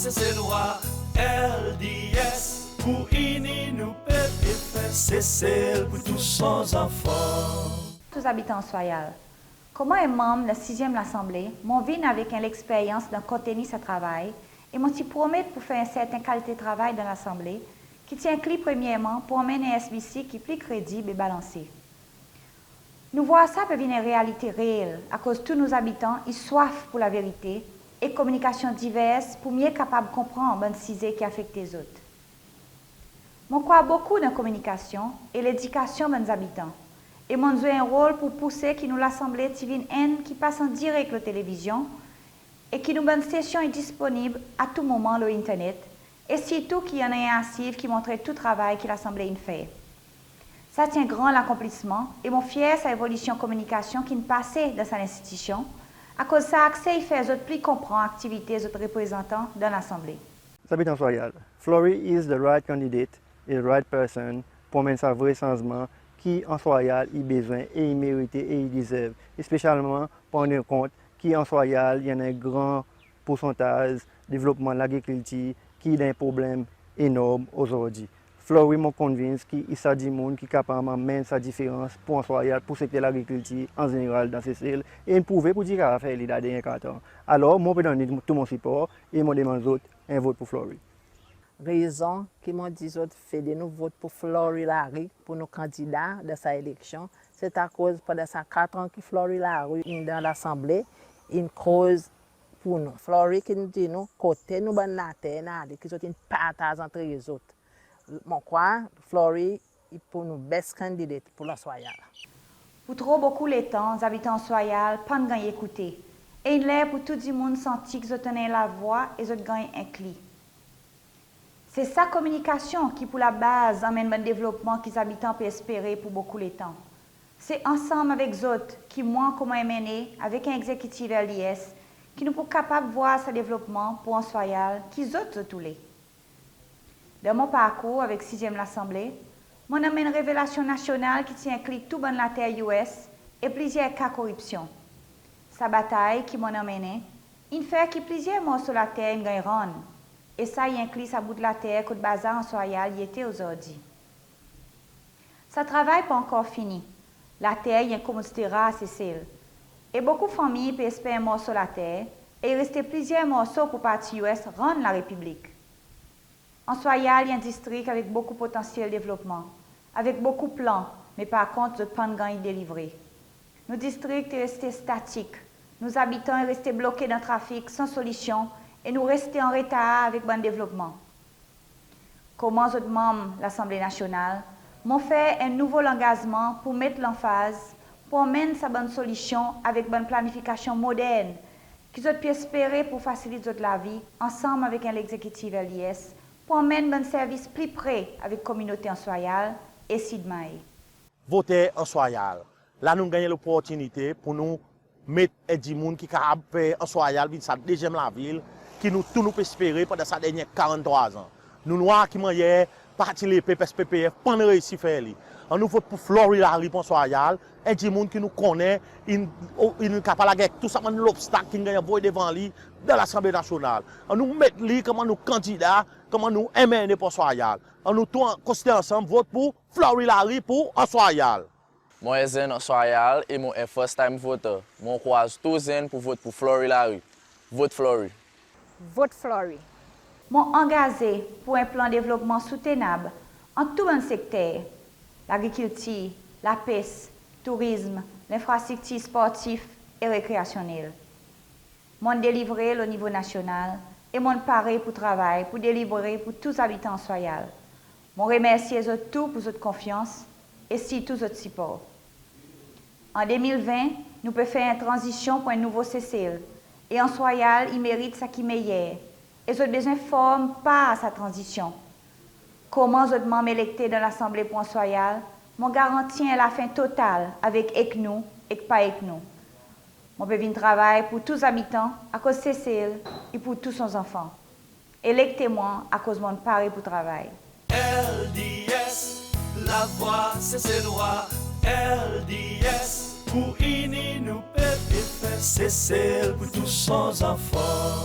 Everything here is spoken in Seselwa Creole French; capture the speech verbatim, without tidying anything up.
Seselwa, L D S, pour ini nou pep e fer Sesel pour tou son zanfan. Tou zabitan Anse Royale, koman en manm dan sizyenm Lasanble, mon vin avek en leksperyans dan kontenir sa travay, e mon ti promet pour fer en serten kalite travay dan Lasanble, ki ti enkli premyerman pour anmenn en S B C ki pli kredib e balanse. Nou vwar sa pe vin en realite reel, akoz tou nou zabitan i swaf pour laverite e kominikasyon divers pour mye kapab konpran bann size ki afekte zot. Mon krwar bokou dan kominikasyon e ledikasyon bann zabitan, e mon'n zwe en rol pour pouse ki nou Lasanble ti vin enn ki pas an direk lo televizyon, e ki nou bann sesyon i disponib a tou moman lo internet, e sirtou ki i annan en arsiv ki montre tou travay ki Lasanble in fer. Sa ti en gran lakonplisman, e mon fyer sa evolisyon kominikasyon ki'n pase dan sa lenstitisyon, akoz sa akse i fer zot pli konpran aktivite zot reprezantan dan Lasanble. Zabitan Anse Royale, Flory is the right candidate e the right person pour anmenn sa vre sanzman ki Anse Royale i bezwen e i merite e i deserve, espesyalman pran kont ki Anse Royale i annan en gran poursantaz devlopman lagrikiltir ki dan en problenm enorm ozordi. Flory, mon convince ki i sa dimoun ki kapab anmenn sa diferans pour Anse Royale, pour sekter lagrikiltir an zeneral dan Sesel, e in prouve pour dir i kapab fer li dan dernyen kat an. Alor, mon pe donn li tou mon sipor e mon demann zot en vot pour Flory. Rezon ki mon dir zot fede nou vot pour Flory Larue pour nou kandida dan sa eleksyon, se akoz pandan sa kat an ki Flory Larue in dan Lasanble, in koz pour nou. Flory ki'n dir nou kote nou bann later in ale, ki zot in partaz antre zot. Mon krwar Flory i pour nou best candidate pour Anse Royale. Pour tro bokou letan, zabitan Anse Royale pa'n ganny ekoute. E in ler pour tou dimoun santi ki zot annan en lavwa e zot ganny enkli. Se sa kominikasyon ki pour labaz anmenn bann devlopman ki zabitan pe espere pour bokou letan. Se ansanm avek zot ki mwan koman en M N A avek en egzekitiv L D S ki nou pou kapab vwar sa devlopman pour Anse Royale ki zot, zot oule. Dan mon parkour avek sizyenm Lasanble, mon'n anmenn revelasyon nasyonal ki ti enkli tou bann later U S e plizyer ka koripsyon. Sa batay ki mon'n anmennen in fer ki plizyer morso later in ganny rann, e sa i enkli sa bout later kot bazar Anse Royale i ete ozordi. Sa travay pa ankor fini. Later i en komodite rar Sesel, e bokou fanmir pe esper en morso later, e i reste plizyer morso pour parti U S rann larepiblik. Anse Royale i en distrik avek bokou potansyel devlopman, avek bokou plan, me par kont zot pa'n ganny delivre. Nou distrik i reste statik, nou zabitan i reste bloke dan trafik san solisyon, e nou reste an retar avek bann devlopman. Koman zot manm Lasanble Nasyonal, mon fer en nouvo langazman pour met lanfaz pour anmenn sa bann solisyon avek bann planifikasyon modern ki zot pe espere pour fasilit zot lavi, ansanm avek en legzekitiv L D S, pour anmenn bann servis pli pre avek kominote Anse Royale e Sid Mahé. Voter Anse Royale. La nou ganny loportinite pour nou met en dimoun ki kapab fer Anse Royale vin sa dezyenm lavil ki nou tou nou pe espere pandan sa dernyen karanntrwa an. Nou'n vwar ki mannyer Parti Lepep, S P P F, pa'n reisi fer li. Annou vot pour Flory Larue pour Anse Royale, en dimoun ki nou konnen, in, in kapab lager tou sa bann lobstak ki'n ganny anvoy devan li dan Lasanble Nasyonal. Annou met li koman nou kandida, koman nou M N A pour Anse Royale. Annou tou an, konstitye ansanm, vot pour Flory Larue pour Anse Royale. Mon en zenn Anse Royale e mon en first time voter. Mon ankouraz tou zenn pour vot pour Flory Larue. Vot Flory. Vot Flory. Mon angaze pour en plan devlopman soutenab an tou bann sekter, lagrikiltir, lapes, tourizm, lenfrastriktir sportif e rekreasyonnel. Mon'n delivre lo nivo nasyonal e mon'n pare pour travay pour delivre pour tou zabitan Anse Royale. Mon remersye zot tou pour zot konfyans e sirtou zot sipor. An de mil ven, nou pe fer en tranzisyon pour en nouvo Sesel, e Anse Royale i merit sa ki meyer, e zot bezwen form par sa tranzisyon. Koman zot manm elekte dan Lasanble pour Anse Royale, mon garanti en lafen total avek ek nou, ek pa ek nou. Mon pe vin travay pour tou zabitan, akoz Sesel i pour tou son zanfan. Elekte mwan, akoz mon'n pare pour travay. L D S, lavwa Seselwa. L D S, pour ini nou pep e fer Sesel pour tou son zanfan.